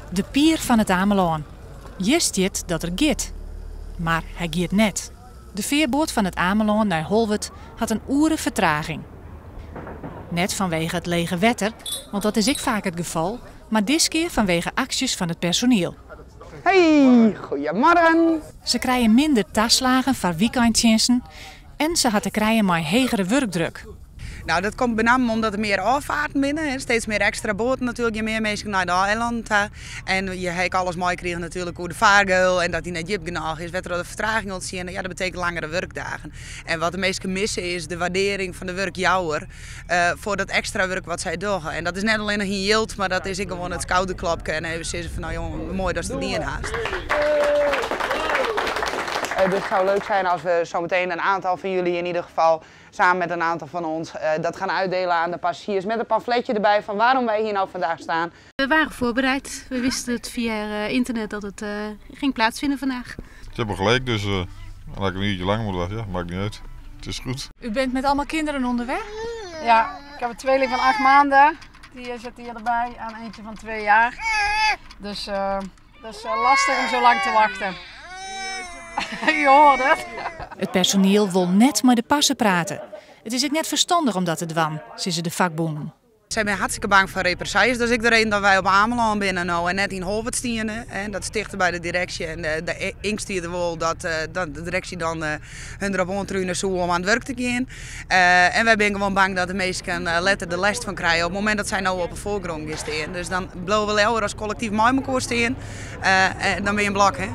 De pier fan It Amelân. Hjir stiet dat er giet. Mar hy giet net. De fearboat fan It Amelân nei Holwert hat in oere fertraging. Net fanwege it lege wetter, want dat is ek faak it gefal, mar diskear fanwege aksjes fan it personiel. Hey, goedemorgen. Se krije minder taslagen foar wykeintsjinsten en se ha te krijen mei hegere wurkdruk. Nou, dat komt benammen omdat der mear ôffaarten binne. Hè. Steeds mear ekstra boaten natuerlik, mear minsken nei de eilannen ta. En je ha ek alles meikrigen natuerlik oer de fargeul en dat dy net djip genôch is, wêrtroch de fertraging ûntstean. Ja, dat betekent langere wurkdagen. En wat de minsken misse is de waardearring fan de wurkjouwer foar dat ekstra wurk wat sy dogge. En dat is net allinnich yn jild, mar dat is ek gewoan it skouderklopke en even sizze fan nou jongen, moai datst it dien hast. Dus het zou leuk zijn als we zometeen een aantal van jullie in ieder geval samen met een aantal van ons dat gaan uitdelen aan de passagiers met een pamfletje erbij van waarom wij hier nou vandaag staan. We waren voorbereid. We wisten het via internet dat het ging plaatsvinden vandaag. Ze hebben gelijk, dus als ik een uurtje langer moet wachten, ja, maakt niet uit. Het is goed. U bent met allemaal kinderen onderweg? Ja, ik heb een tweeling van 8 maanden. Die zit hier erbij en eentje van 2 jaar. Dus dat is lastig om zo lang te wachten. Je hoort het. It personiel wol net mei de parse prate. It is ek net ferstannich om dat te dwaan, sizze de fakbûnen. Sy binne hartstikke bang foar represailles. Dat is ek de reden dat wy op Amelân binne no en net yn Holwert stiene. En dat stichte by de direksje. En de eangst wie der wol dat de direksje dan hun derop oantrune soe om oan it wurk te gean. En wy binne gewoan bang dat de minsken letter der lêst fan krije op it momint dat sy no op 'e foargrûn gean stean. Dus dan bliuwe we leaver as kollektyf mei mekoar stean. En dan binne je in blok, hè.